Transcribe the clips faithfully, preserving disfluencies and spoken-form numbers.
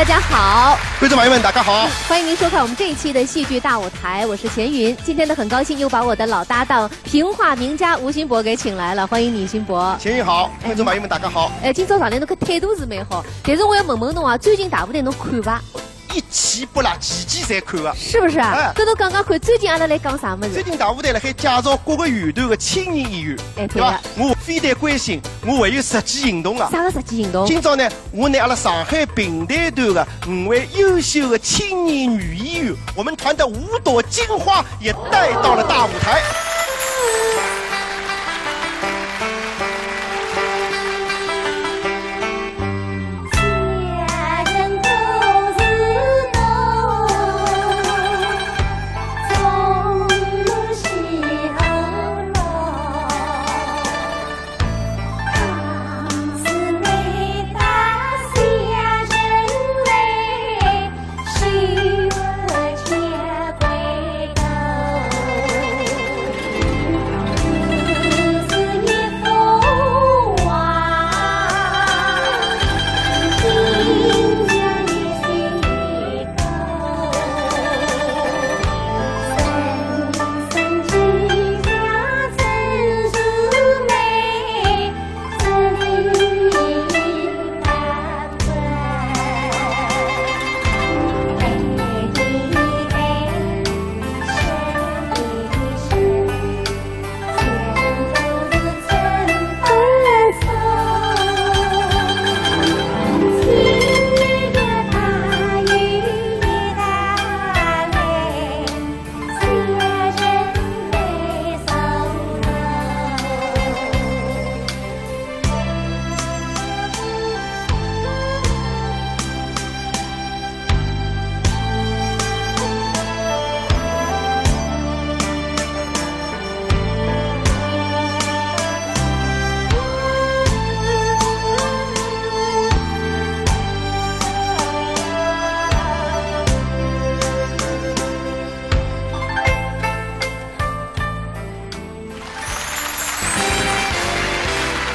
大家好，观众朋友们，大家好。欢迎您收看我们这一期的戏剧大舞台，我是钱云。今天呢，很高兴又把我的老搭档评话名家吴新博给请来了，欢迎你，新博。钱云好，哎，观众朋友们，大家好。哎，今朝上来侬搿态度是蛮好，但是我要问问侬啊，最近大舞台侬看伐？一期不落，期期侪看啊。是不是啊？哎。搿侬讲讲看，最近阿拉来讲啥物事？最近大舞台辣海介绍各个剧团的青年演员，哎，对个。对吧？我非但关心，我还有实际行动啊。啥个实际行动？今朝呢， 我拿阿拉上海评弹团的五位优秀的青年女演员，我们团的五朵金花也带到了大舞台。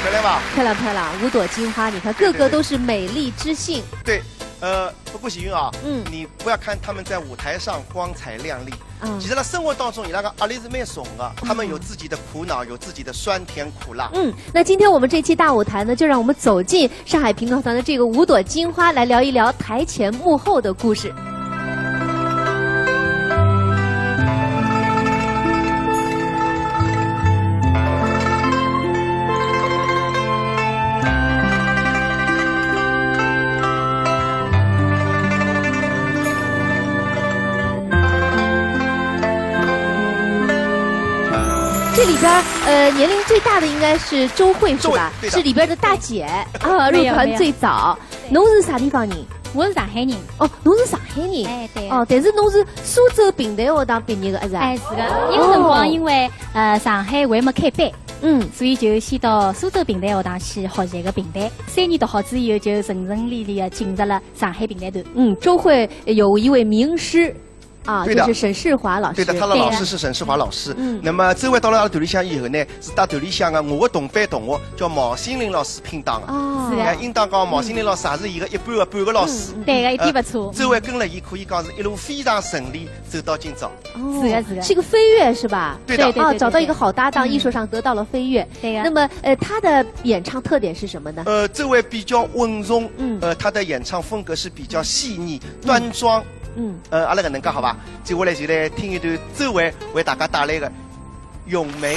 漂亮吧？漂亮漂亮，五朵金花，你看个个都是美丽之性。对，呃，不过喜云啊，嗯。你不要看他们在舞台上光彩亮丽，嗯。其实呢，生活当中伊拉个压力是蛮重的，他们有自己的苦恼，有自己的酸甜苦辣。嗯，那今天我们这期大舞台呢，就让我们走进上海评弹团的这个五朵金花，来聊一聊台前幕后的故事。 这里边儿，呃，年龄最大的应该是周慧，是吧？周慧，对的。是里边儿的大姐啊，没有，入团最早。没有。对。侬是啥地方人？我是上海人。哦，侬是上海人。哎，对。哦，但是侬是苏州评弹学堂毕业的，是吧？哎，是的。那个辰光因为，哦。呃，上海还没开班，嗯。所以就先到苏州评弹学堂去学习个评弹。三年读好之后，就顺顺利利地进入了上海评弹团。嗯，周慧有一位名师， 啊，对的。就是沈世华老师。对的，她的老师是沈世华老师。对的。嗯。那么周慧到了阿拉团里向以后呢，是搭团里向的我的同班同学叫毛新林老师拼档的。哦。是的。哎，应当讲毛新林老师也是伊个一半的半个老师。嗯，嗯。对的，一点不错。呃，周慧跟了伊可以讲是一路非常顺利，走到今朝。哦，是的，是的。是个飞跃是吧？对的。对，对，哦，对，对，找到一个好搭档，对。艺术上得到了飞跃。嗯。对的。那么，呃，她的演唱特点是什么呢？呃，周慧比较稳重，嗯。呃，她的演唱风格是比较细腻、嗯。端庄。 嗯。呃，阿拉搿能介好伐？接下来就来听一段周慧为大家带来的《咏梅》。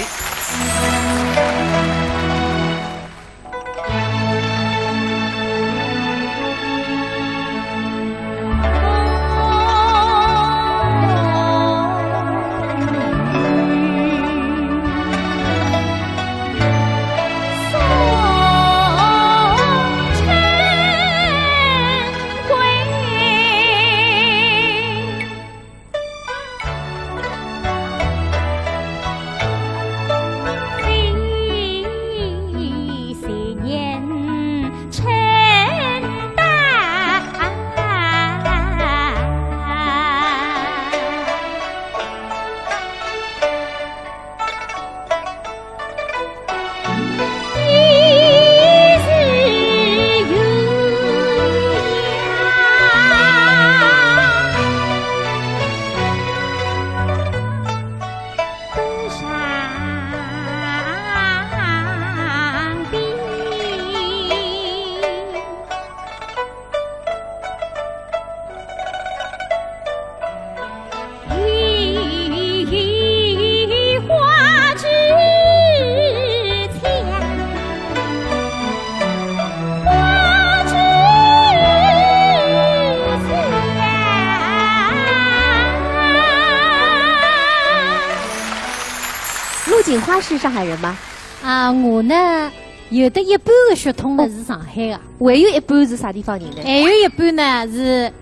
景花是上海人吗？啊，我呢，有的一半的血统呢，哦，是上海的。还有一半是啥地方人呢？还有一半呢，是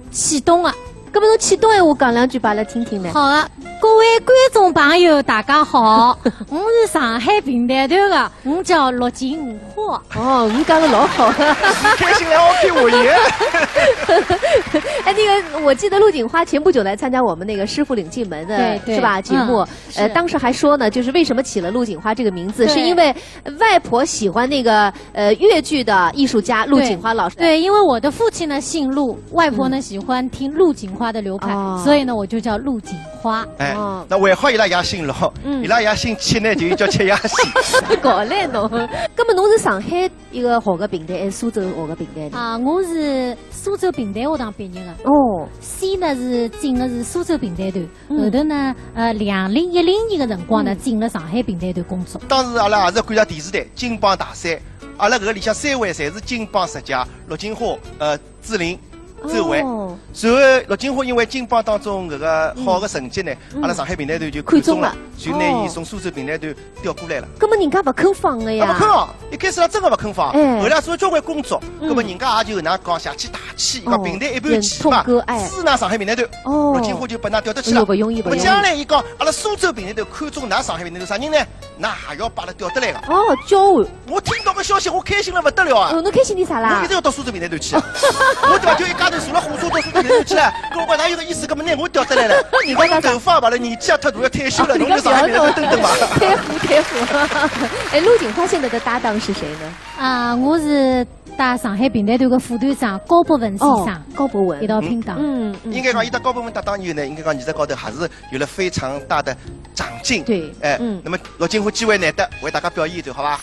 启东的。搿么侬启东闲话讲两句拨阿拉听听呢？好的，各位观众朋友，大家好，我是上海评弹团的，我叫陆景花。哦，侬讲得老好。开心了，OK，我也。哎，那个，我记得陆景花前不久来参加我们那个师傅领进门的，对，对，是吧？节目，嗯。 呃，是。当时还说呢，就是为什么起了陆景花这个名字，对。是因为外婆喜欢那个，呃，越剧的艺术家陆景花老师。对，对，因为我的父亲呢姓陆，外婆呢，嗯，喜欢听陆景花的流派，哦。所以呢，我就叫陆景花。哎，哦。那还好伊拉爷姓陆，嗯。伊拉爷姓戚呢，就叫戚野西。搞来弄。搿么侬是上海一个好的评弹，还是苏州好的评弹呢？啊，我是苏州评弹学堂毕业的。哦。先呢是进的是苏州评弹团， 嗯。后头呢，呃，两零一零年的辰光呢，嗯。进了上海评弹团工作。当时阿拉也是赶上电视台金榜大赛，阿拉搿个里向三位侪是金榜十佳，陆景花、呃，志玲、周慧。哦。随后陆景花因为金榜当中搿个好的成绩呢，嗯。阿拉上海评弹团就看中了，看中了。就拿伊从苏州评弹团 调过来了。搿么人家勿肯放的呀？啊，勿肯啊！一开始伊拉真个勿肯放，哎。后来做交关工作，嗯。搿么人家也就搿能讲下去大气，伊讲，哦，评弹一半去嘛，认同个爱。是㑚上海评弹团，哦。陆景花就拨㑚调得去了。哎呦，勿容易，搿么将来伊讲，阿拉苏州评弹团看中㑚上海评弹团啥人呢？㑚也要拨阿拉调得来个。哦，交换。我听到搿消息，我开心了勿得了啊！哦，侬开心点啥啦？我一定要到苏州评弹团去啊！我对伐？就一家头坐了火车到苏州评弹团去了，搿我讲㑚有个意思，搿么拿我调得来了。人家讲啥？我头发白了，年纪也太大，要退休了，哦，侬就上海评弹团等等吧。人家勿要侬。太虎，太虎。哎，陆景花现在的搭档是谁呢？啊，我是搭上海评弹团个副团长高博文先生，哦，高博文。一道拼档。嗯，嗯。应该讲，伊搭高博文搭档以后呢，应该讲艺术高头还是有了非常大的长进。对，哎，嗯。那么陆景花机会难得，为大家表演一段，好吧？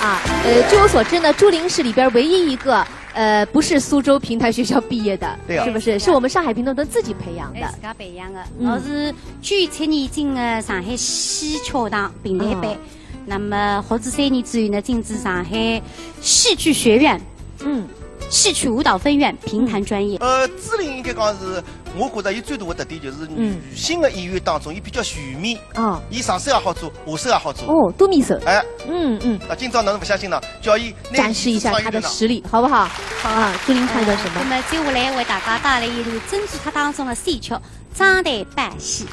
啊，呃，据我所知呢，朱琳是里边唯一一个，呃，不是苏州评弹学校毕业的，对啊。是不是？是我们上海评弹团自己培养的。哎，自家培养的。嗯。我是九七年进的上海戏曲学堂评弹班，嗯。那么学仔三年之后呢，进至上海戏曲学院。嗯。 戏曲舞蹈分院评弹专业。呃，朱琳应该讲是，我觉着伊最大的特点就是女性的演员当中，伊比较全面。哦。伊上手也好做，下手也好做。哦，多面手。哎。嗯，嗯。那今朝哪能勿相信呢？叫伊拿伊展示一下她的实力，好不好？好啊，朱琳唱一段什么？呃，那么接下来为大家带来一段《珍珠塔》当中的选曲，《张台拜戏》。啊，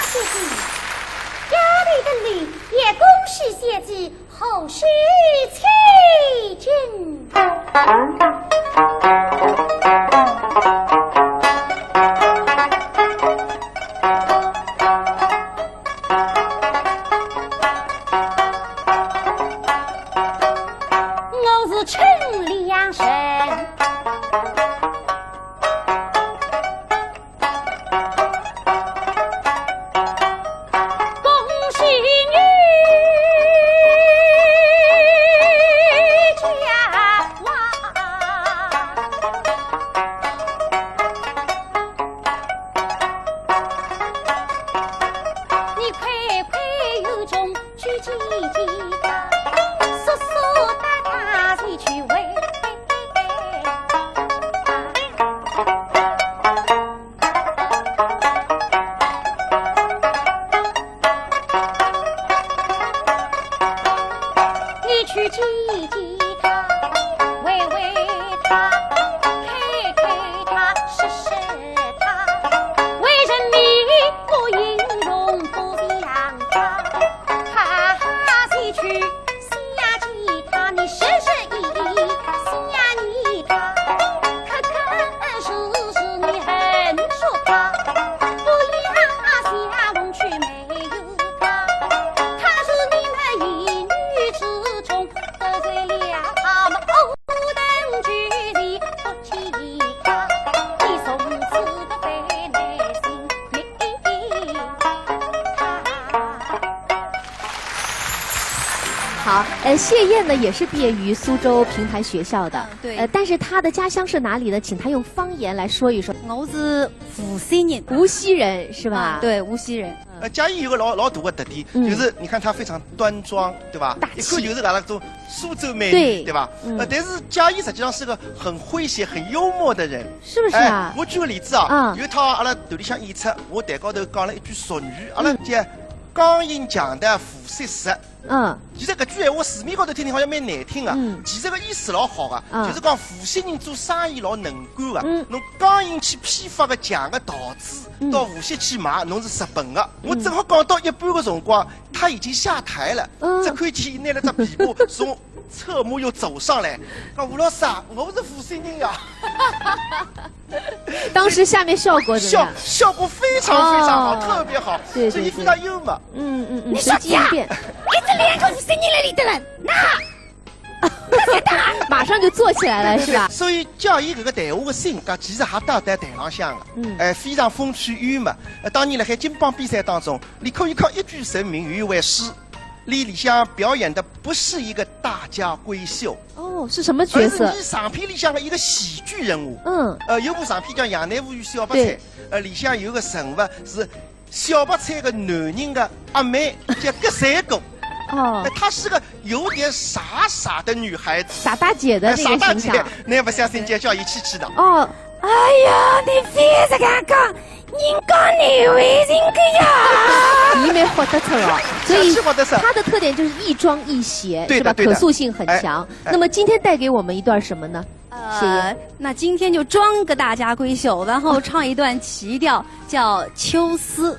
谢谢。家里的礼也恭喜谢谢 后续请进。我是陈良人。呃，谢雁呢，也是毕业于苏州评弹学校的。嗯，对。呃，但是她的家乡是哪里呢？请她用方言来说一说。我是无锡人。无锡人是吧？嗯，对，无锡人。嗯。呃，嘉怡有个老，老大个特点，嗯。就是你看她非常端庄，对吧？大气。一看就是搿种苏州美女，对。对吧？嗯。呃，但是嘉怡实际上是个很诙谐、很幽默的人。是不是啊？哎，我举个例子啊，啊。有一趟阿拉团里向演出，我台高头讲了一句俗语，阿拉叫“江阴强盗无锡式”。 嗯。其实搿句闲话字面高头听听好像蛮难听个，嗯。其实个意思老好个，嗯。就是讲无锡人做生意老能干个，嗯。侬江阴去批发个强个桃子，嗯。到无锡去卖，侬是蝕本个。嗯。我正好讲到一半个辰光，她已经下台了，嗯。只看见伊拿了只琵琶从侧幕又走上来，讲：“吴老师啊，我是无锡人呀。”当时下面效果怎么样？效，效果非常非常好，哦。特别好，对，对，所以非常幽默。对。嗯，嗯，嗯，随机应变。你说假？一只两个无锡人来里头了，那，马上就坐起来了，是吧？所以嘉怡搿个谈话个性格，其实也带到台浪向个，嗯。哎，非常风趣幽默。呃，当然辣海金榜比赛当中，伊可以靠一句成名有一回书，伊里向表演的不是一个大家闺秀， 哦，是什么角色？而是伊长篇里向的一个喜剧人物。嗯。呃，有部长篇叫《杨乃武与小白菜》，对。呃，里向有个人物是小白菜个男人个阿妹，叫葛三哥。哦。哎，她是个有点傻傻的女孩子。傻大姐的那个形象。哎，傻大姐，那不相信就叫伊去去的。哦。哎呀，你覅这样讲， 人家难为情个呀。伊蛮豁得出哦，所以小气豁得出。她的特点就是亦庄亦谐，对的，是吧？对的。可塑性很强。哎，哎。那么今天带给我们一段什么呢？呃，谢谢。那今天就装个大家闺秀，然后唱一段奇调，叫《秋思》。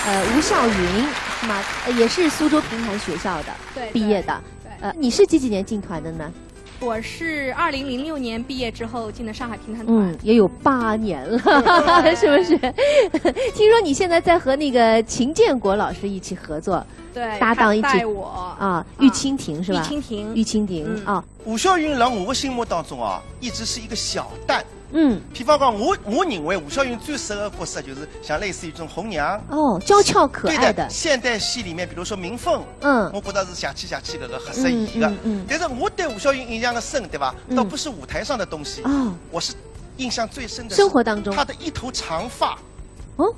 呃，吴笑云，是吗？呃，也是苏州评弹学校的，对，毕业的。对，对。呃，你是几几年进团的呢？我是二零零六年毕业之后进的上海评弹团。嗯，也有八年了，对。是不是？听说你现在在和那个秦建国老师一起合作，对，搭档一起。他带我。啊，玉蜻蜓是吧？玉蜻蜓。玉蜻蜓，嗯。啊。吴笑云辣我的心目当中啊，一直是一个小旦。 嗯。譬方讲，我，我认为吴笑云最适合的角色就是像类似于这种红娘。哦，娇俏可爱的。对的，现代戏里面，比如说《明凤》，嗯。我觉得是邪气邪气搿个黑色演员。嗯，嗯，嗯。但是我对吴笑云印象个深，对吧？嗯。倒不是舞台上的东西。哦。我是印象最深的是生活当中。她的一头长发。哦，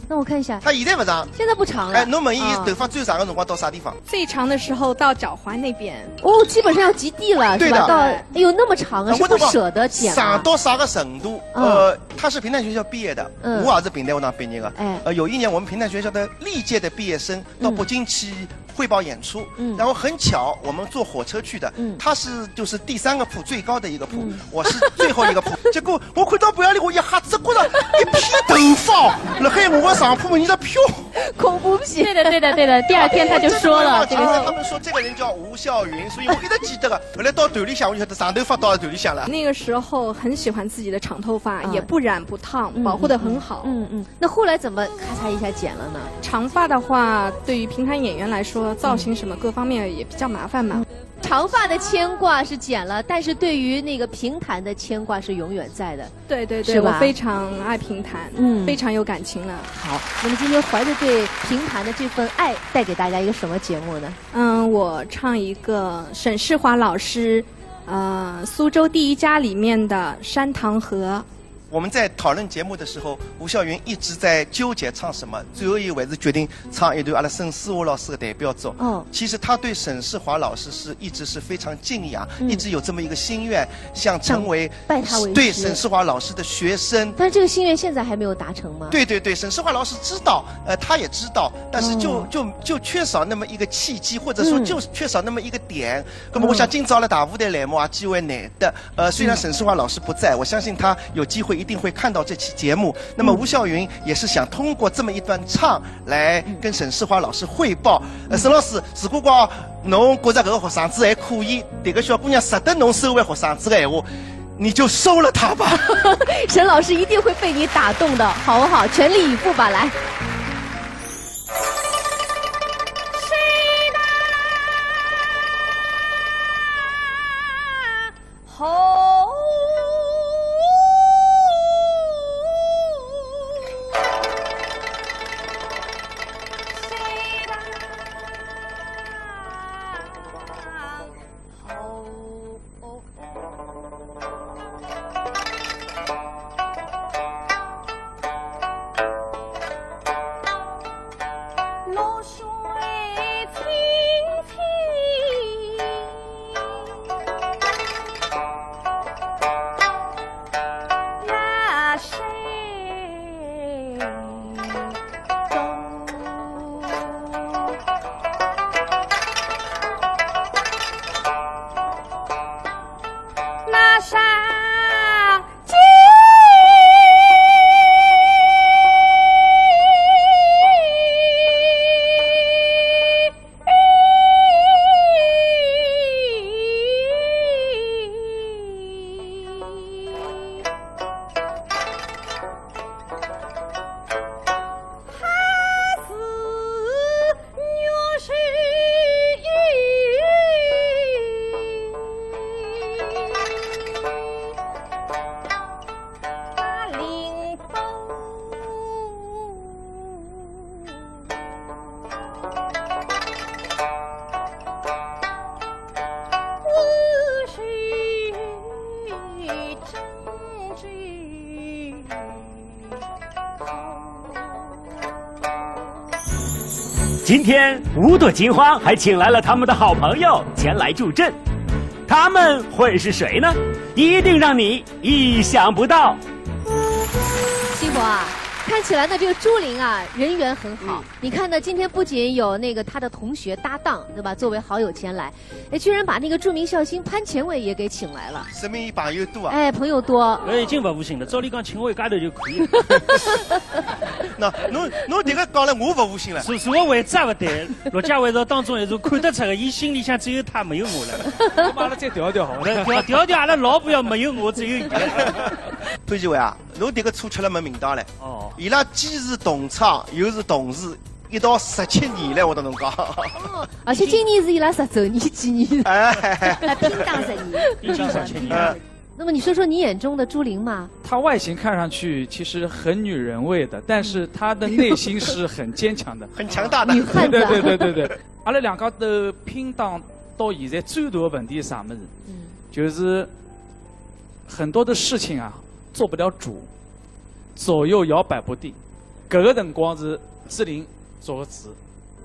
那我看一下。她现在勿长。现在不长了。哎，侬问伊，啊。头发最长的辰光到啥地方？最长的时候到脚踝那边。哦，基本上要及地了，是吧？对的。到，哎呦，那么长啊，啊，是不舍得剪啊？我都讲长到啥个程度？啊。呃，她是评弹学校毕业的，嗯。我也是评弹学校毕业的。哎。呃，有一年我们评弹学校的历届的毕业生到北京去汇报演出，嗯。嗯。然后很巧，我们坐火车去的，嗯。她是就是第三个铺最高的一个铺，嗯。我是最后一个铺。结果我看到半夜里，我一吓，只觉着一片头发，辣海我个床铺门前头飘。恐怖片。对的，对的，对的。第二天他就说了，这个他们说这个人叫吴孝云，所以我一直记得个。后来到团里向，我就晓得长头发到了团里向了。那个时候很喜欢自己的长头发，也不染不烫，保护的很好。嗯嗯。那后来怎么咔嚓一下剪了呢？长发的话，对于评弹演员来说，造型什么各方面也比较麻烦嘛。长发的牵挂是剪了，但是对于那个评弹的牵挂是永远在的。对对对，是吧我非常爱评弹，嗯非常有感情了。好，那么今天怀着对评弹的这份爱，带给大家一个什么节目呢？嗯，我唱一个沈世华老师，呃，《苏州第一家》里面的《山塘河》。我们在讨论节目的时候，吴孝云一直在纠结唱什么，最后伊还是决定唱一段阿拉沈世华老师的代表作。哦其实他对沈世华老师是一直是非常敬仰，一直有这么一个心愿，想成为拜他为师对沈世华老师的学生。但是这个心愿现在还没有达成吗？对对对，沈世华老师知道，呃，他也知道，但是就、就就缺少那么一个契机，或者说嗯就缺少那么一个点。那么我想今朝了大舞台来嘛，机会难得。呃，虽然沈世华老师不在，我相信他有机会一定会看到这期节目。那么吴孝云也是想通过这么一段唱来跟沈世华老师汇报。呃，沈老师，如果讲侬觉着搿个学生子还可以，迭个小姑娘值得侬收为学生子的闲话，你就收了她吧。沈老师一定会被你打动的，好不好？全力以赴吧，来。今天五朵金花还请来了他们的好朋友前来助阵，他们会是谁呢？一定让你意想不到。金博啊，看起来呢，这个朱琳啊，人缘很好。你看呢，今天不仅有那个他的同学搭档，对吧？作为好友前来，哎，居然把那个著名笑星潘前卫也给请来了。说明伊朋友多啊。哎，朋友多。搿已经勿无形了，照理讲请我一家头就可以了。那侬侬迭个讲了，我勿无形了。是是我为啥勿对？陆家伟是当中一种看得出个，伊心里向只有他没有我了。阿拉再调调好了。调调调，阿拉老婆要没有我，只有伊。潘前卫啊，侬迭个错出了门名堂嘞。哦，伊拉既是同窗又是同事，一道十七年了，我搭侬讲。而且今年是伊拉十周年纪念。哎，哎，拼档十年。已经十七年了。那么你说说你眼中的朱琳嘛？她外形看上去其实很女人味的，但是她的内心是很坚强的。很强大的。女汉子啊。对对对对对，阿拉两家头拼档到现在最大的问题是啥么子？就是很多的事情啊做不了主，左右摇摆不定。搿个辰光是朱琳做个主。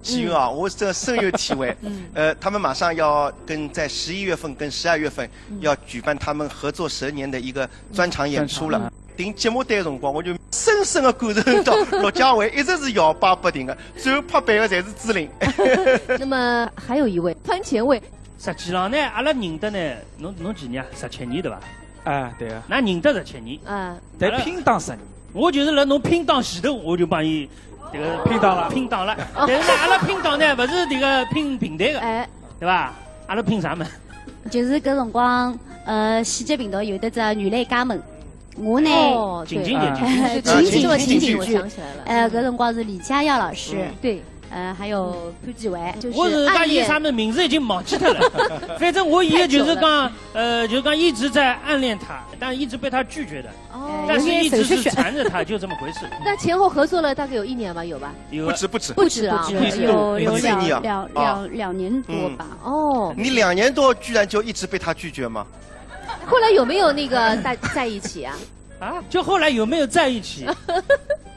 幸运啊，我真的深有体会。呃，他们马上要跟在十一月份跟十二月份要举办他们合作十年的一个专场演出了。专场听节目的辰光，我就深深的感受到陆家伟一直是摇摆不定的，最后拍板的侪是朱琳。那么还有一位潘前卫，实际上呢，阿拉认得呢，侬侬几年啊？十七年对伐？啊，对啊。㑚认得十七年。啊。但拼档十年。我就是辣侬拼档前头，我就帮伊迭个拼档了。拼档了。但是呢，阿拉拼档呢，勿是迭个拼平台个，哎。对伐？阿拉拼啥么？就是搿辰光，呃，喜剧频道有得只女类家门，我呢，哦，对。情景剧，啊。情景剧。情景剧，情景剧，情景剧，我想起来了。呃，搿辰光是李佳耀老师。嗯。对。 呃，还有潘继伟，就是我是讲伊啥么名字已经忘记脱了。反正我也就是讲，太久了。呃，就是讲一直在暗恋她，但一直被她拒绝的。哦。但是一直是缠着她，就这么回事。那前后合作了大概有一年吧，有吧？有。不止，不止。不止啊，不止，不止。有，有两，一年啊。两，啊。两，两年多吧。嗯。哦。你两年多居然就一直被她拒绝吗？后来有没有那个在，在一起啊？ 啊，就后来有没有在一起？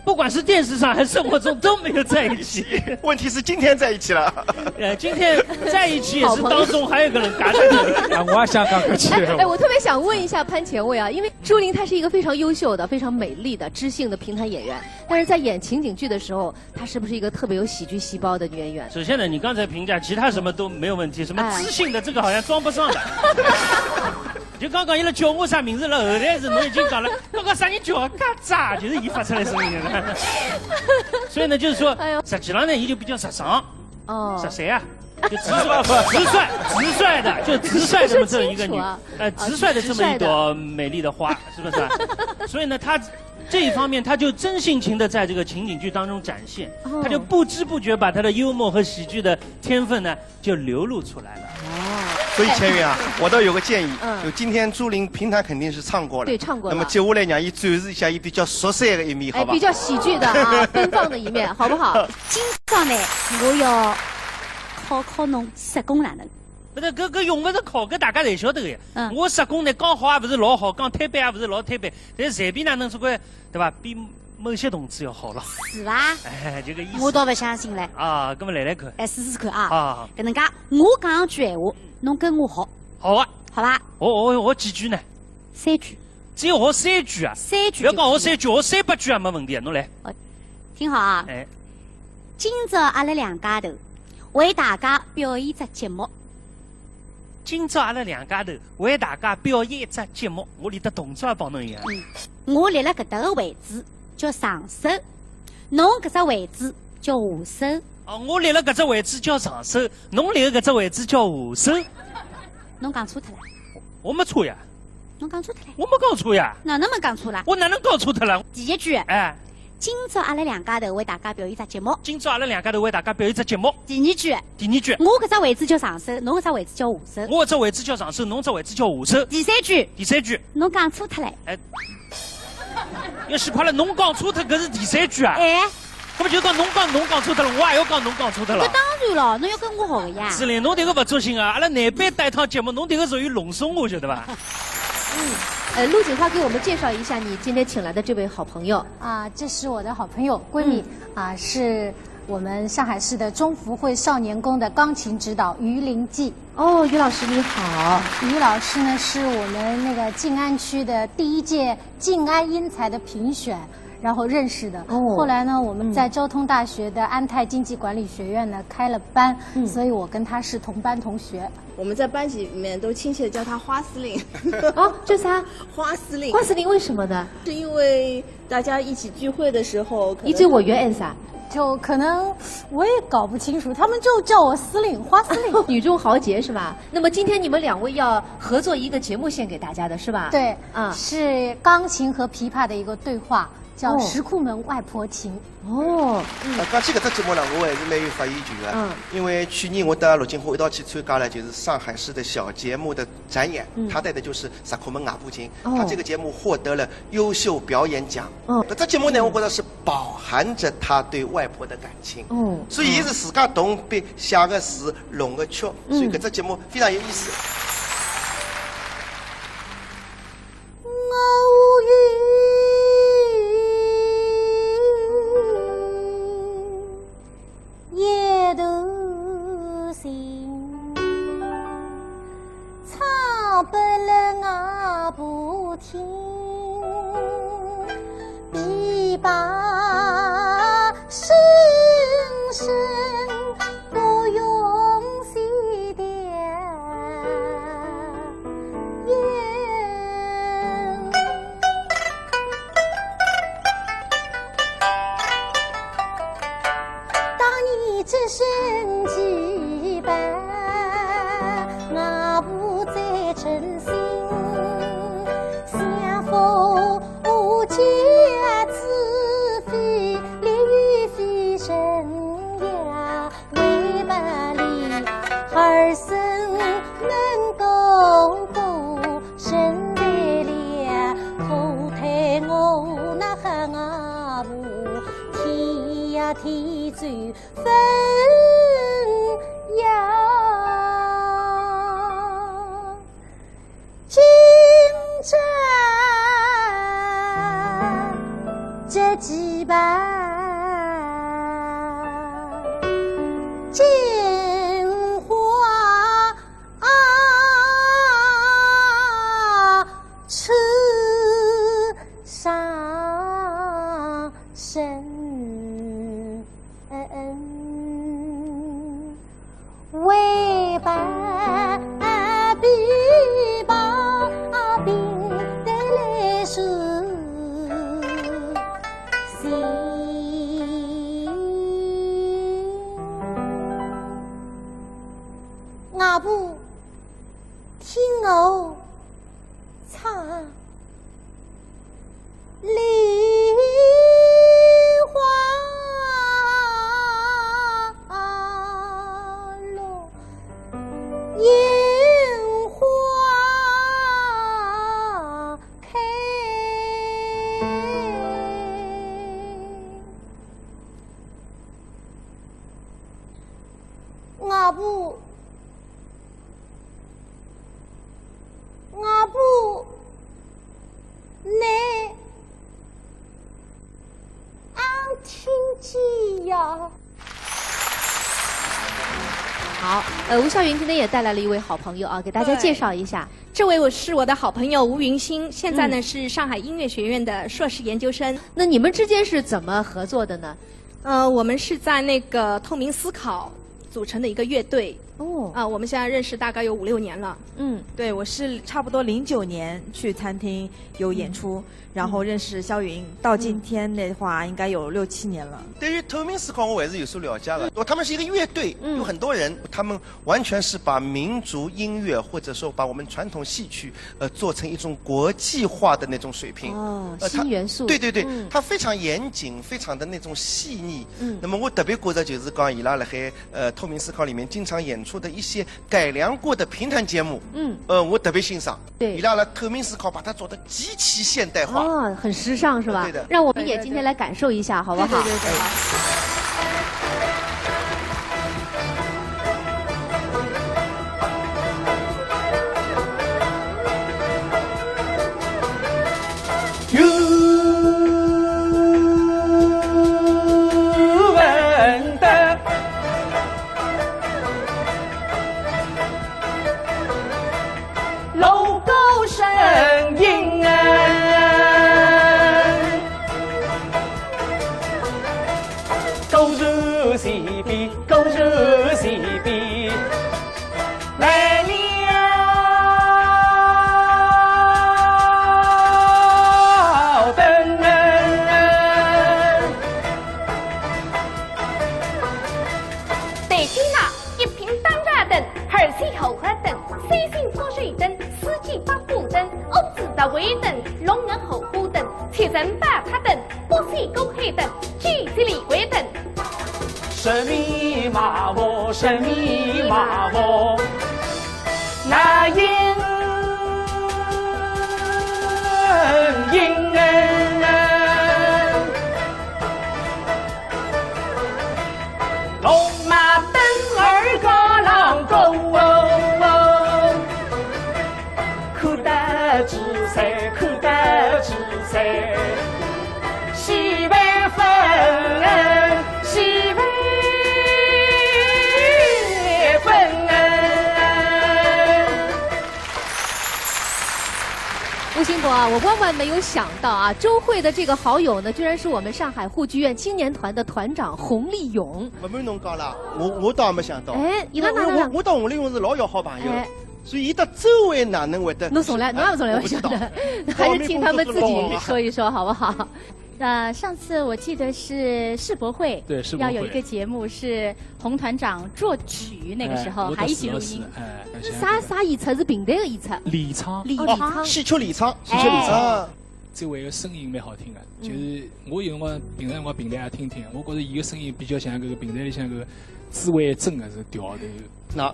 不管是电视上还是生活中都没有在一起。问题是今天在一起了。呃，今天在一起也是当中还有个人夹在这里。啊，我也想讲搿句。哎，哎，我特别想问一下潘前卫啊，因为朱琳她是一个非常优秀的、非常美丽的、知性的评弹演员，但是在演情景剧的时候，她是不是一个特别有喜剧细胞的女演员？首先呢，你刚才评价其他什么都没有问题，什么知性的这个好像装不上的。哎。 就刚刚伊拉叫我啥名字了，后来是侬已经讲了，刚刚啥人叫啊？嘎吱，就是伊发出来声音了。所以呢，就是说，哎呦。实际上呢，伊就比较直爽，哦。直率啊，就直率，直率，直率的，就直率的这么这么一个女，说清楚啊。哎，直率的这么一朵美丽的花，是不是啊？所以呢，她这一方面，她就真性情的在这个情景剧当中展现，哦。她就不知不觉把她的幽默和喜剧的天分呢， 就流露出来了。哦。所以千云啊，我倒有个建议，嗯。就今天朱琳评弹肯定是唱过了，对，唱过了。那么接下来让伊展示一下伊比较熟悉的一面，哎，好吧？比较喜剧的啊，奔放的一面，好不好？今朝呢，我要考考侬实梗哪能。勿是，搿，搿用勿着考，搿大家侪晓得个呀。嗯。我实梗呢，讲好也勿是老好，讲推扳也勿是老推扳，但是随便哪能总归，对伐？比 某些同志要好了。是伐？哎，这个意思。我倒勿相信嘞。啊，搿么来来看。哎，试试看啊。啊。搿能介，我讲句闲话，侬跟我学。好啊。好伐？我，我，我几句呢？三句。只要学三句啊？三句就可以了。勿要讲学三句，学三百句也没问题啊，侬来。哦，听好啊。哎。今朝阿拉两家头为大家表演一只节目。 今朝阿拉两家头为大家表演一只节目，我连得动作也帮侬一样。嗯，我立辣搿搭个位置叫上手，侬搿只位置叫下手。哦，我立辣搿只位置叫上手，侬立搿只位置叫下手。侬讲错脱了。我没错呀。侬讲错脱了。我没讲错呀。哪能没讲错啦？我哪能讲错脱了？第一句，哎。 今朝阿拉两家头为大家表演一只节目。今朝阿拉两家头为大家表演一只节目。第二句。第二句。我搿只位置叫上手，侬搿只位置叫下手。我搿只位置叫上手，侬搿只位置叫下手。第三句。第三句。侬讲错脱了。哎，要死快了，侬讲错脱，搿是第三句啊？哎。搿么就讲侬讲，侬讲错脱了，我也要讲侬讲错脱了。搿当然了，侬要跟我学个呀。子琳，侬迭个勿作兴啊，阿拉难得搭一趟节目，侬迭个属于弄松我，晓得伐？嗯，呃，陆锦花给我们介绍一下你今天请来的这位好朋友。 啊，这是我的好朋友闺蜜，嗯。啊，是我们上海市的中福会少年宫的钢琴指导于林记。哦，于老师你好。于老师呢，是我们那个静安区的第一届静安英才的评选，然后认识的。哦。后来呢，我们在，嗯。交通大学的安泰经济管理学院呢，开了班，嗯。所以我跟她是同班同学。我们在班级里面都亲切地叫她花司令。哦，叫啥？花司令。花司令为什么呢？是因为 大家一起聚会的时候，可能一直我原 answer。就可能我也搞不清楚，他们就叫我司令，花司令。女中豪杰是吧？那么今天你们两位要合作一个节目献给大家的是吧？对，啊。是钢琴和琵琶的一个对话，叫《哦。石库门外婆情》。哦。嗯。啊，讲起搿只节目呢，我还是蛮有发言权的。嗯。因为去年我搭陆锦花一道去参加了，就是上海市的小节目的 展演，嗯。她带的就是《石库门外婆情》，哦。她这个节目获得了优秀表演奖。哦。搿只节目呢，嗯。我觉得是饱含着她对外婆的感情。哦。所以伊是自家动笔写个词，弄个曲，嗯。所以搿只节目非常有意思。我有 一段情，唱拨了外婆听，琵琶声声不用西调。期盼，我不再诚心，相逢无价之非，离与非生涯为百里，儿孙能够过生在了，可叹我那好阿婆，天呀天走 分呀。今朝这期盼，金花初上身。 为把琵琶别得来是心。阿婆，听我 唱梨花落，櫻花开。阿婆， 阿婆，你阿听见呀？好，呃，吴孝云今天也带来了一位好朋友啊，给大家介绍一下。对。这位我是我的好朋友吴云昕，现在呢，嗯，是上海音乐学院的硕士研究生。那你们之间是怎么合作的呢？呃，我们是在那个透明思考组成的一个乐队。 哦。啊，我们现在认识大概有五六年了。嗯。对，我是差不多零九年去餐厅有演出，嗯，然后认识萧云，嗯，到今天的话，应该有六七年了。对于透明思考，我还是有所了解的。嗯。他们是一个乐队，嗯，有很多人，他们完全是把民族音乐或者说把我们传统戏曲，呃，做成一种国际化的那种水平。哦，呃，他，新元素。对，对，对，嗯，他非常严谨，非常的那种细腻。嗯。那么我特别觉得就是讲，伊拉辣海 呃，透明思考里面经常演出的一些改良过的评弹节目，嗯，呃，我特别欣赏。对。伊拉辣透明思考把它做得极其现代化。哦，很时尚是吧？对的。让我们也今天来感受一下，好不好？对，对，对，对。台阶下，一品当家等，二线豪华等，三线发水等，四季百货等，五子大会等，六月荷花等，七层宝塔等，八仙过海等，九级离婚等。 吴昕博啊，我万万没有想到啊，周蕙的这个好友呢，居然是我们上海沪剧院青年团的团长洪丽勇。勿瞒侬讲啦，我，我倒也没想到。哎，伊拉哪能啦？因为我，我搭洪丽勇是老要好朋友，哎。所以伊搭周蕙哪能会得，侬从来，侬也从来没想到，哎，我不知道。还是听他们自己说一说，好不好？呃，上次我记得是世博会，对，世博会。要有一个节目是洪团长作曲，那个时候，哎，还一起录音。我的死了死，哎，啥，啥演出？是评弹个演出？联唱。联唱。哦，戏曲联唱。戏曲联唱。哎。啊。这位个声音蛮好听个，嗯。就是我有辰光平常辰光评弹也听听，我觉着伊个声音比较像搿个评弹里向搿个紫薇镇个是调头。那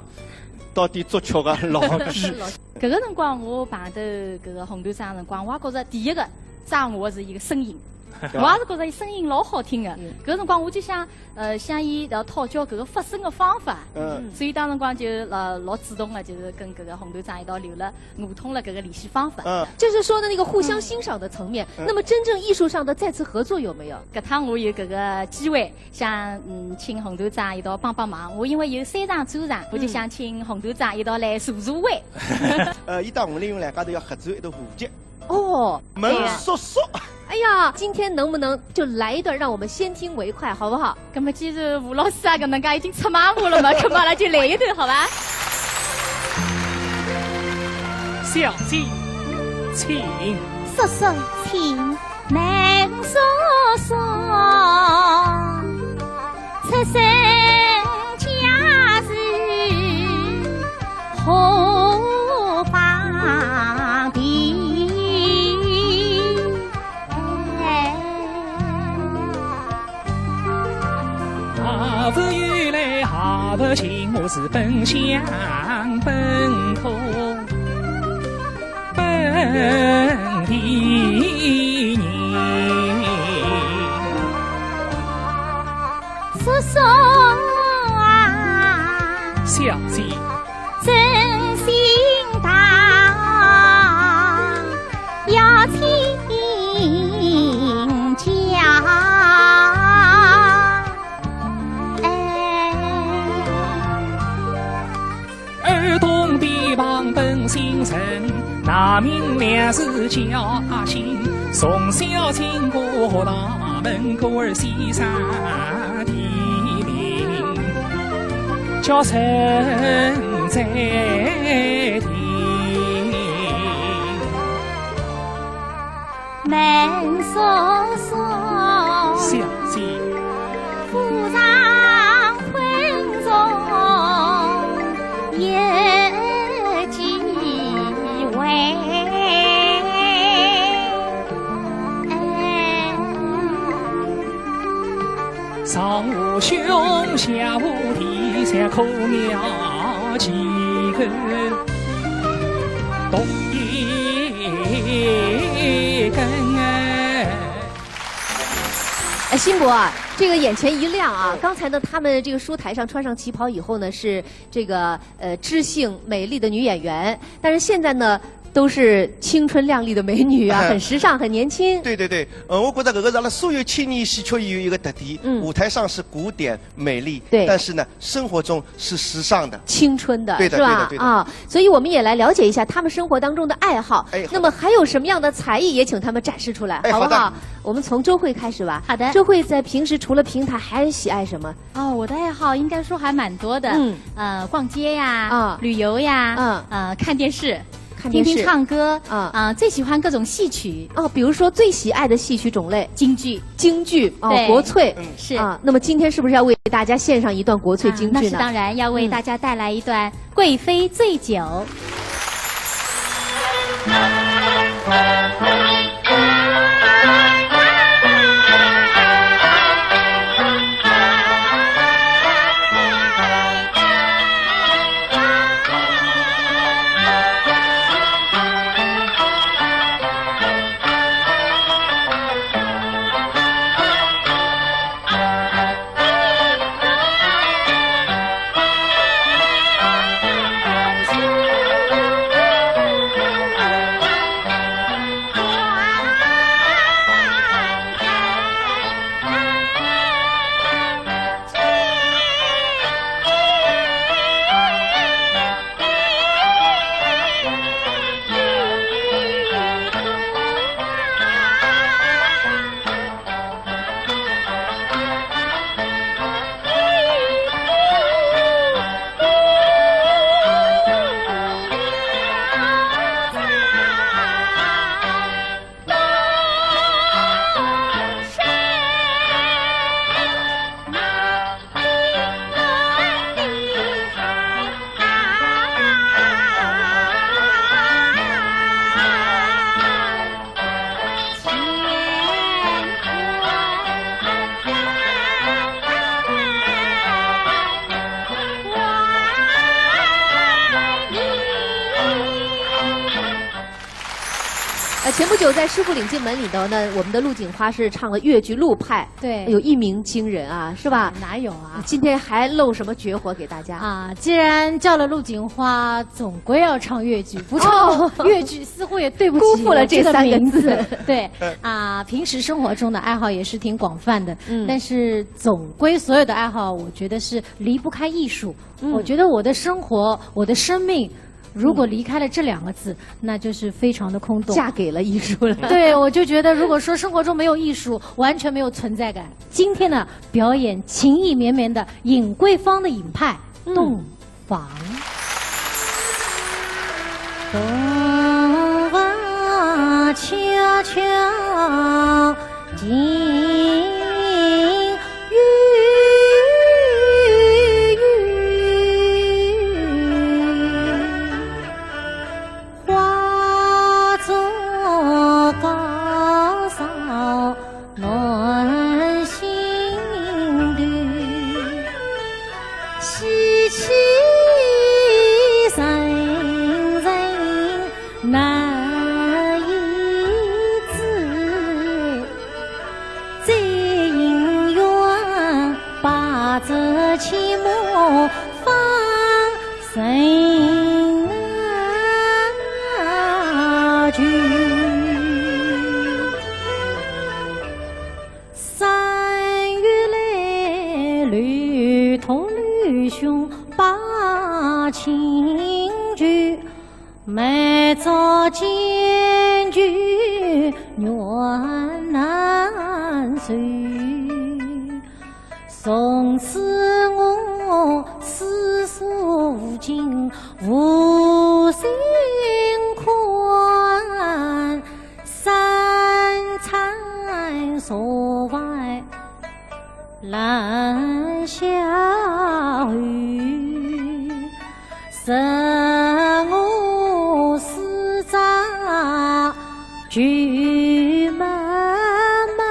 到底作曲个老师？搿个辰光我碰头搿个洪团长辰光，我也觉着第一个掌握是伊个声音。 对吧？我也是觉着伊声音老好听个。嗯。搿辰光我就想，呃，向伊要讨教搿个发声个方法。嗯。所以当辰光就老，老主动个，就是跟搿个洪团长一道留了，互通了搿个联系方法。嗯。就是说的那个互相欣赏的层面，嗯。那么真正艺术上的再次合作有没有？搿趟我有搿个机会，想，嗯，请洪团长一道帮帮忙。我因为有三场专场，我就想请洪团长一道来助助威。呃，伊搭洪丽云两家头要合作一道合作。 哦，门叔叔。哎呀，今天能不能就来一段，让我们先听为快，好不好？那么既然吴老师啊，搿能介已经出卖我了嘛，那么阿拉就来一段，好吧？小姐，请。叔叔，请。门叔叔，出身家世 何方地？何不由来何不尽，我是本乡本土本地人。叔叔啊，小姐。 真心大，要请教。哎。儿童的旁本姓陈，大名梁氏叫阿信，从小经过大门，故而先生 地名叫陈在亭。门叔叔，小姐。府上婚中有机会。 上无兄，下无弟，才可妙计个同一根。哎，辛博啊，这个眼前一亮啊！刚才呢，他们这个书台上穿上旗袍以后呢，是这个，呃，知性美丽的女演员，但是现在呢，都是青春靓丽的美女啊，很时尚，很年轻。对对对，呃，我觉得搿个是阿拉所有青年戏曲演员一个特点，嗯。舞台上是古典美丽，对。但是呢，生活中是时尚的。青春的，对的，是吧？对的，对的。啊，所以我们也来了解一下他们生活当中的爱好。哎，好的。那么还有什么样的才艺，也请他们展示出来，哎，好不好？好的。我们从周慧开始吧。好的。周慧在平时除了评弹，还喜爱什么？ 哦，我的爱好应该说还蛮多的。嗯。呃，逛街呀，啊。旅游呀，嗯。呃，看电视，看电视。听听唱歌，啊。啊，最喜欢各种戏曲。哦，比如说最喜爱的戏曲种类？京剧。京剧，哦，对。国粹。嗯。是。啊，那么今天是不是要为大家献上一段国粹京剧呢？啊，那是当然，要为大家带来一段《贵妃醉酒》。嗯。前不久在师父领进门里头呢，我们的陆锦花是唱了越剧《陆派》，对，有一鸣惊人啊，是吧？哪有啊？今天还露什么绝活给大家？啊，既然叫了陆锦花，总归要唱越剧，不唱越剧似乎也对不起，哦，辜负了这三个字。我这个名字。对，啊，平时生活中的爱好也是挺广泛的，嗯，但是总归所有的爱好，我觉得是离不开艺术。嗯，我觉得我的生活，我的生命，如果离开了这两个字，那就是非常的空洞。嫁给了艺术了。对，我就觉得如果说生活中没有艺术，完全没有存在感。今天呢，表演情意绵绵的尹桂芳的尹派，嗯，洞房。洞房悄悄 三月来，楼头楼兄把亲舅，每朝见舅怨难受。从此我四所无尽无心宽，三餐坐外 烂下后，剩我四只舅妈妈，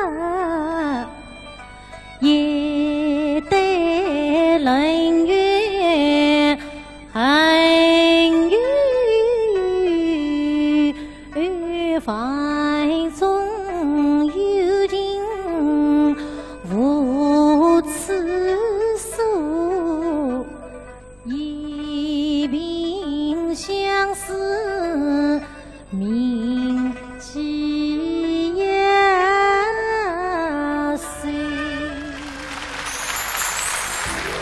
一对人缘 恩怨，房中有情无处诉，一鬓相思 明几夜愁。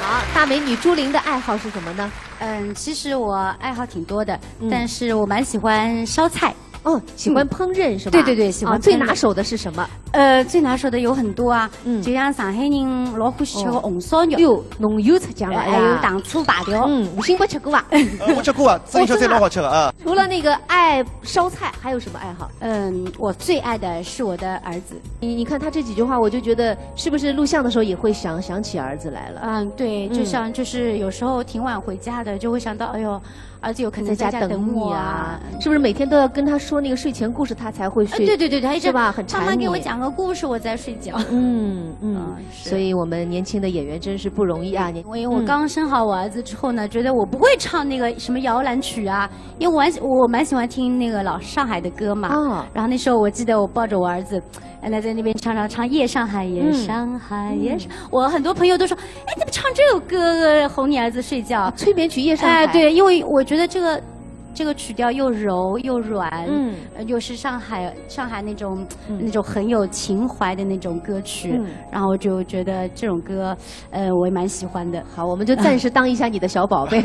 好，大美女朱琳的爱好是什么呢？嗯，其实我爱好挺多的，嗯。但是我蛮喜欢烧菜。哦，喜欢烹饪是吧？嗯。对对对，喜欢烹饪。哦，最拿手的是什么？呃，最拿手的有很多啊，嗯。就像上海人老欢喜吃个红烧肉。哦。哟，侬又出疆了呀。哎，还有糖醋排条。嗯，侬新国吃过伐？呃，我吃过啊，自家烧菜老好吃个啊。 除了那个爱烧菜，还有什么爱好？嗯，我最爱的是我的儿子。你，你看他这几句话，我就觉得是不是录像的时候也会想，想起儿子来了？嗯，对，嗯。就像，就是有时候挺晚回家的，就会想到，哎呦，儿子有可能在家等我啊。在家等你啊，是不是每天都要跟他说那个睡前故事，他才会睡？呃，对对对对，他一直，是吧？很缠你。妈妈给我讲个故事，我再睡觉。嗯，嗯，嗯，是。所以我们年轻的演员真是不容易啊，你，我，我刚生好我儿子之后呢，嗯。觉得我不会唱那个什么摇篮曲啊， 因为我蛮喜，我蛮喜欢听那个老上海的歌嘛。哦。然后那时候我记得我抱着我儿子，让他在那边唱唱唱《夜上海》，夜上海，嗯。夜上，我很多朋友都说，哎，怎么唱这首歌哄你儿子睡觉？催眠曲《夜上海》。哎，对，因为我觉得这个，这个曲调又柔又软，嗯。呃，又是上海，上海那种，嗯。那种很有情怀的那种歌曲，嗯。然后我就觉得这种歌 呃，我也蛮喜欢的。好，我们就暂时当一下你的小宝贝，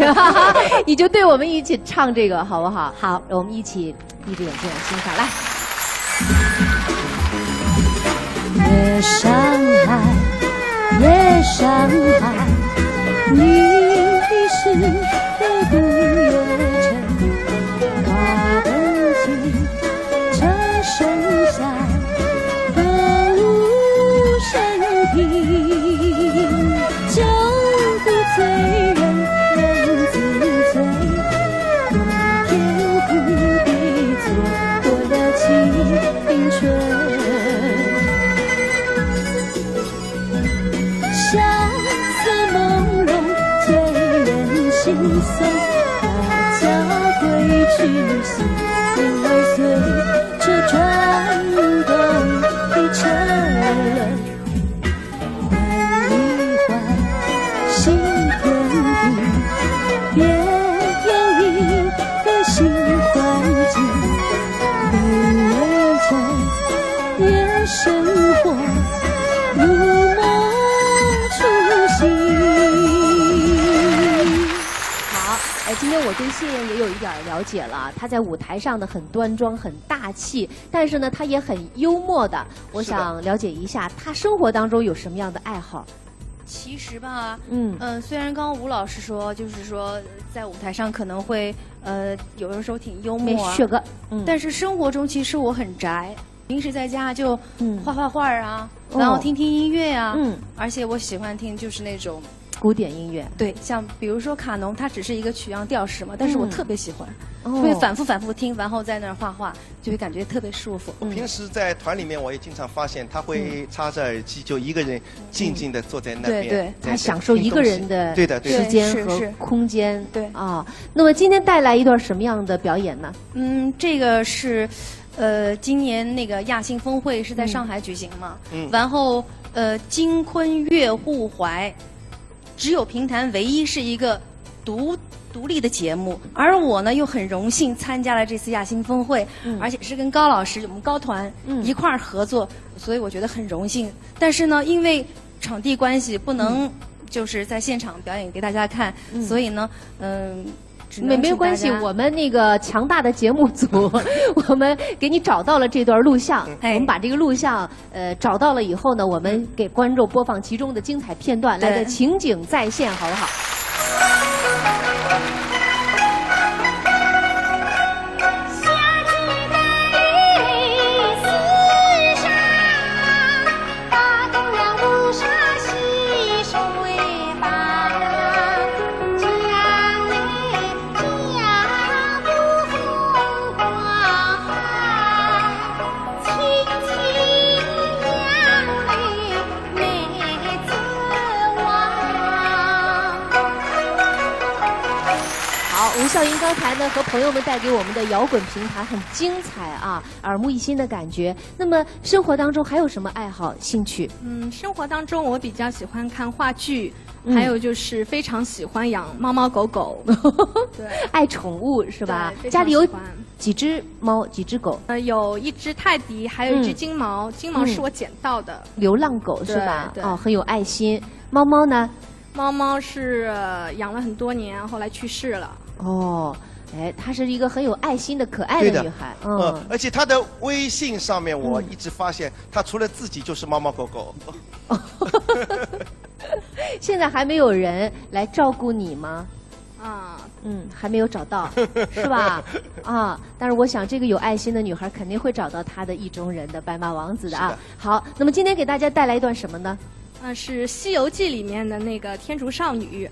你就对我们一起唱这个，好不好？好。我们一起闭着眼睛来欣赏，来。夜上海，夜上海，你的是非独有情，花灯 车声响，歌舞升平，酒不醉人人自醉，天空的错过了青春。 相思朦胧，醉人心碎，大家归去时，人儿醉。这转动的车轮，每一换新天地，别有一个新环境，越演唱，越生活，如梦初醒。好，哎，今天我对谢燕也有一点儿了解了，她在舞台上呢很端庄，很大气， 但是呢，她也很幽默的。我想了解一下，她生活当中有什么样的爱好？其实吧，嗯，呃，虽然刚刚吴老师说，就是说在舞台上可能会，呃，有的时候挺幽默啊，没学个，嗯，但是生活中其实我很宅，平时在家就，嗯，画画画啊，然后听听音乐啊，嗯，而且我喜欢听就是那种古典音乐，对，像比如说卡农，它只是一个取样调式嘛，但是我特别喜欢，会反复反复听，然后在那儿画画。 就会感觉特别舒服。平时在团里面，我也经常发现他会插着耳机，就一个人静静的坐在那边，对对，他享受一个人的对的对时间和空间。对啊，那么今天带来一段什么样的表演呢？嗯，这个是，呃，今年那个亚星峰会是在上海举行嘛，嗯，然后呃，金昆乐互怀。 只有评弹唯一是一个独独立的节目，而我呢又很荣幸参加了这次亚星峰会，而且是跟高老师我们高团一块儿合作，所以我觉得很荣幸。但是呢，因为场地关系不能就是在现场表演给大家看，所以呢，嗯，没没关系，我们那个强大的节目组，我们给你找到了这段录像，我们把这个录像。 呃，找到了以后呢，我们给观众播放其中的精彩片段，来个情景再现，好不好？好，吴笑云刚才呢和朋友们带给我们的摇滚评弹很精彩啊，耳目一新的感觉。那么生活当中还有什么爱好、兴趣？嗯，生活当中我比较喜欢看话剧，还有就是非常喜欢养猫猫狗狗，对，爱宠物是吧？家里有几只猫、几只狗？呃，有一只泰迪，还有一只金毛。金毛是我捡到的，流浪狗是吧？哦，很有爱心。猫猫呢？ 猫猫是养了很多年，后来去世了。哦，哎，她是一个很有爱心的可爱的女孩，嗯，而且她的微信上面我一直发现，她除了自己就是猫猫狗狗。现在还没有人来照顾你吗？啊，嗯，还没有找到，是吧？啊，但是我想这个有爱心的女孩肯定会找到她的意中人的白马王子的啊。好，那么今天给大家带来一段什么呢？ 那是《西游记》里面的那个天竺少女。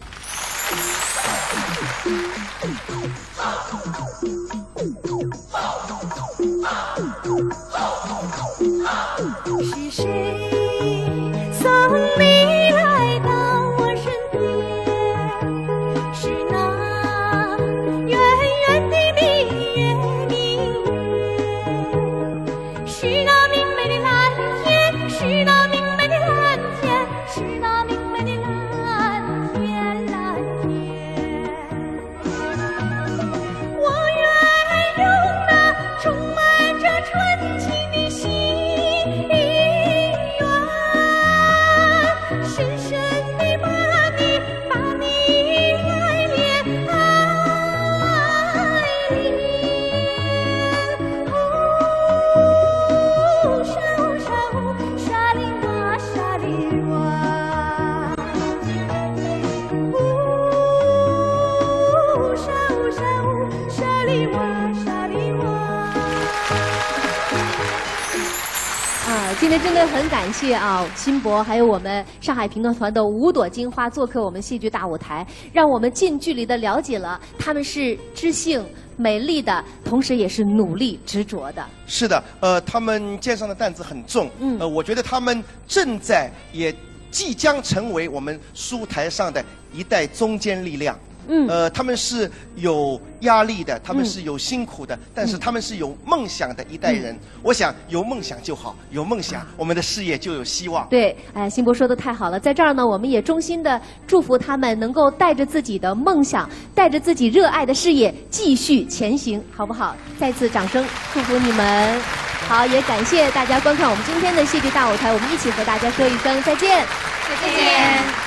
是谁送你来到我身边？是那圆圆的明月明月。 是那明媚的蓝天，是那明媚的蓝天，是那明媚的蓝天，蓝天。我愿用那充满着春情的心愿，深深地把你 啊，今天真的很感谢啊，辛博，还有我们上海评弹团的五朵金花做客我们戏剧大舞台，让我们近距离的了解了他们是知性、美丽的，同时也是努力执着的。是的，呃，他们肩上的担子很重，嗯，呃，我觉得他们正在也即将成为我们书台上的一代中坚力量。嗯呃，他们是有压力的，他们是有辛苦的，但是嗯他们是有梦想的一代人。我想有梦想就好，有梦想，我们的事业就有希望。对，哎，辛波说的太好了，在这儿呢，我们也衷心的祝福他们能够带着自己的梦想，带着自己热爱的事业继续前行，好不好？再次掌声祝福你们。好，也感谢大家观看我们今天的戏剧大舞台，我们一起和大家说一声再见。再见。